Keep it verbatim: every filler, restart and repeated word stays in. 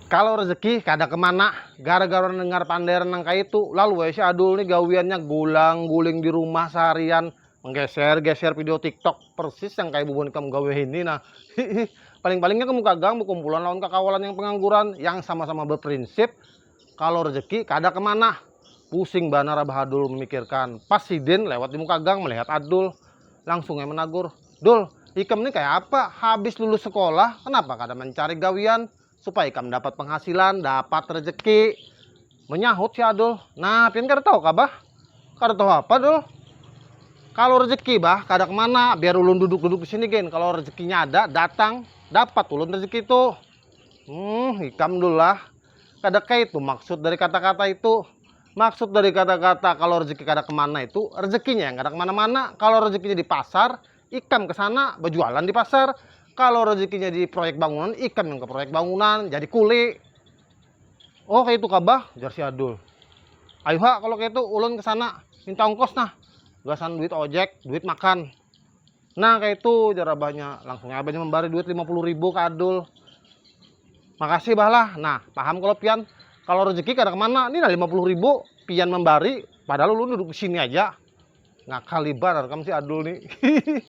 Kalau rezeki kada kemana, gara-gara dengar panderan nang kayak itu, lalu ya si Adul nih gawiannya gulang-guling di rumah seharian, menggeser-geser video TikTok persis yang kayak bubun kamu gawe ini nah. Paling-palingnya kamu kagang berkumpulan lawan kakawalan yang pengangguran yang sama-sama berprinsip kalau rezeki kada kemana. Pusing banar Abah Adul memikirkan. Pas sidin lewat di muka gang melihat Adul, langsung yang menagur, Dul, ikam nih kayak apa? Habis lulus sekolah, kenapa kada mencari gawian supaya ikam dapat penghasilan, dapat rezeki? Menyahut si Adul, nah pian kada tahu kah Bah? Kada tahu apa Dul? Kalau rezeki Bah kada kemana, biar ulun duduk-duduk di sini gen. Kalau rezekinya ada, datang, dapat ulun rezeki itu. Hmm, ikam Dul lah. Kada kayak itu maksud dari kata-kata itu. Maksud dari kata-kata kalau rezeki kada kemana itu, rezekinya yang kada kemana-mana. Kalau rezekinya di pasar, ikam ke sana berjualan di pasar. Kalau rezekinya di proyek bangunan, ikam yang ke proyek bangunan jadi kuli. Oh kayak itu kabah, jar si Adul. Ayo ha kalau kayak itu ulun ke sana minta ongkos nah, gasan duit ojek, duit makan. Nah kayak itu jar abahnya, langsung abahnya membari duit lima puluh ribu ke Adul. Makasih bah lah. Nah paham kalau pian, kalau rezeki kada kemana, ini nah lima puluh ribu pian membari padahal ulun duduk di sini aja. Ngakali banar kam si Adul nih.